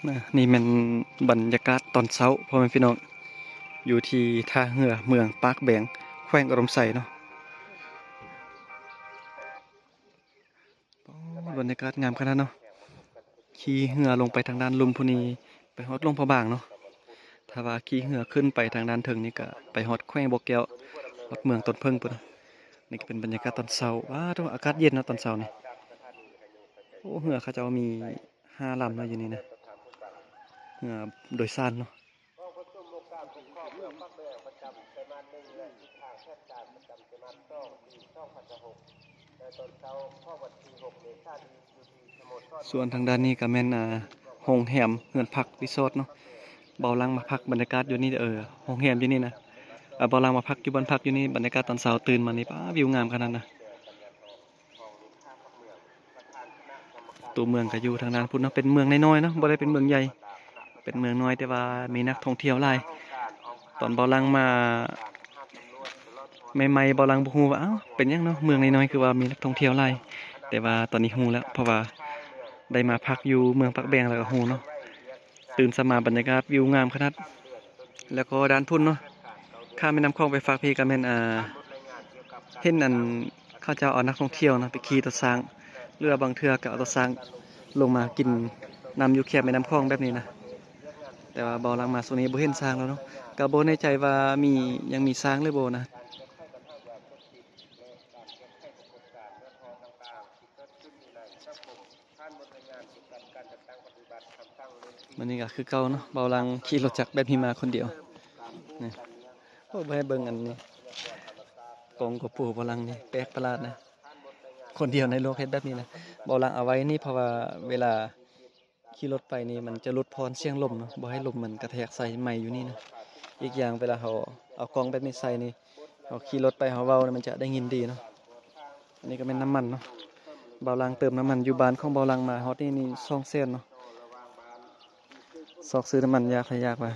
ນະ ນີ້ແມ່ນບັນຍາກາດຕອນເຊົ້າ ພໍ່ແມ່ພີ່ນ້ອງ ຢູ່ທີ່ທ່າເຮືອເມືອງປາກແບງ ແຂວງອຸດົມໄຊເນາະ. ໂອ້ ບັນຍາກາດງາມຂະໜາດເນາະ. ຂີ່ເຮືອລົງໄປທາງດ້ານລຸ່ມພຸ້ນນີ້ ໄປຮອດຫຼວງພະບາງເນາະ. ຖ້າວ່າຂີ່ເຮືອຂຶ້ນໄປທາງດ້ານເທິງນີ້ກະໄປຮອດແຂວງບໍ່ແກ້ວ ຮອດເມືອງຕົ້ນເຜິ້ງພຸ້ນ. ນີ້ກະເປັນບັນຍາກາດຕອນເຊົ້າ. ວ້າໂທ້ ອາກາດເຢັນເນາະຕອນເຊົ້ານີ້. ໂອ້ ເຮືອເຂົາເຈົ້າມີຫ້າລຳເນາະຢູ່ນີ້ນະ ເຮືອໂດຍສານເນາະ. ສ່ວນທາງດ້ານນີ້ກະແມ່ນ ອ່າ ໂຮງແຮມ ເຮືອນພັກ ຣີສອດເນາະ. ເບົາຫຼັງມາພັກບັນຍາກາດຢູ່ນີ້ ເອີ ໂຮງແຮມຢູ່ນີ້ນະ. ເບົາຫຼັງມາພັກຢູ່ບ້ານພັກຢູ່ນີ້ ບັນຍາກາດຕອນເຊົ້າຕື່ນມານີ້ ປ້າ ວິວງາມຂະໜາດນະ. ຕົວເມືອງກະຢູ່ທາງດ້ານພຸ້ນເນາະ ເປັນເມືອງນ້ອຍໆເນາະ ບໍ່ໄດ້ເປັນເມືອງໃຫຍ່ ເປັນເມືອງນ້ອຍ ແຕ່ວ່າມີນັກທ່ອງທ່ຽວຫຼາຍ. ຕອນເບົາຫຼັງມາໃໝ່ໆ ເບົາຫຼັງບໍ່ຮູ້ວ່າ ອ້າວ ເປັນຫຍັງເນາະ ເມືອງນ້ອຍໆຄືວ່າມີນັກທ່ອງທ່ຽວຫຼາຍ ແຕ່ວ່າຕອນນີ້ຮູ້ແລ້ວ ເພາະວ່າໄດ້ມາພັກຢູ່ເມືອງປາກແບງແລ້ວກະຮູ້ເນາະ. ຕື່ນສະມາບັນຍາກາດວິວງາມຂະໜາດ. ແລ້ວກໍດ້ານພຸ້ນເນາະ ຂ້າມແມ່ນ້ຳຂອງໄປຟາກພີ້ກະແມ່ນ ອ່າ ເຫັນອັນ ເຂົາເຈົ້າເອົານັກທ່ອງທ່ຽວນະ ໄປຂີ່ຕົວຊ້າງ ຫຼືວ່າບາງເທື່ອກະເອົາຕົວຊ້າງລົງມາກິນນ້ຳຢູ່ແຄມແມ່ນ້ຳຂອງແບບນີ້ນະ. ແຕ່ວ່າເບົາຫຼັງມາຊ່ວງນີ້ບໍ່ເຫັນຊ້າງແລ້ວເນາະ ກະບໍ່ແນ່ໃຈວ່າມີ ຍັງມີຊ້າງຫຼືບໍ່ນະ. ມື້ນີ້ກະຄືເກົ່າເນາະ ເບົາຫຼັງຂີ່ລົດຈັກແບບນີ້ມາຄົນດຽວ. ນີ້ ໂອ້ ບໍ່ໃຫ້ເບິ່ງອັນນີ້ ກ້ອງໂກໂປເບົາຫຼັງນີ້ ແປກປະຫຼາດນະ ຄົນດຽວໃນໂລກເຮັດແບບນີ້ນະ. ເບົາຫຼັງເອົາໄວ້ນີ້ ເພາະວ່າເວລາຂີ່ລົດໄປນີ້ ມັນຈະຫຼຸດຜ່ອນສຽງລົມເນາະ ບໍ່ໃຫ້ລົມມັນກະແທກໃສ່ໄມຢູ່ນີ້ນະ. ອີກຢ່າງເວລາເຮົາເອົາກ້ອງແບບນີ້ໃສ່ນີ້ ເຮົາຂີ່ລົດໄປເຮົາເວົ້ານີ້ ມັນຈະໄດ້ຍິນດີເນາະ. ອັນນີ້ກະແມ່ນນ້ຳມັນເນາະ ເບົາຫຼັງເຕີມນ້ຳມັນຢູ່ບ້ານຂອງເບົາຫຼັງມາຮອດນີ້ນີ້ສອງແສນເນາະ. ຊອກຊື້ນ້ຳມັນຍາກແທ້ຍາກວ່າ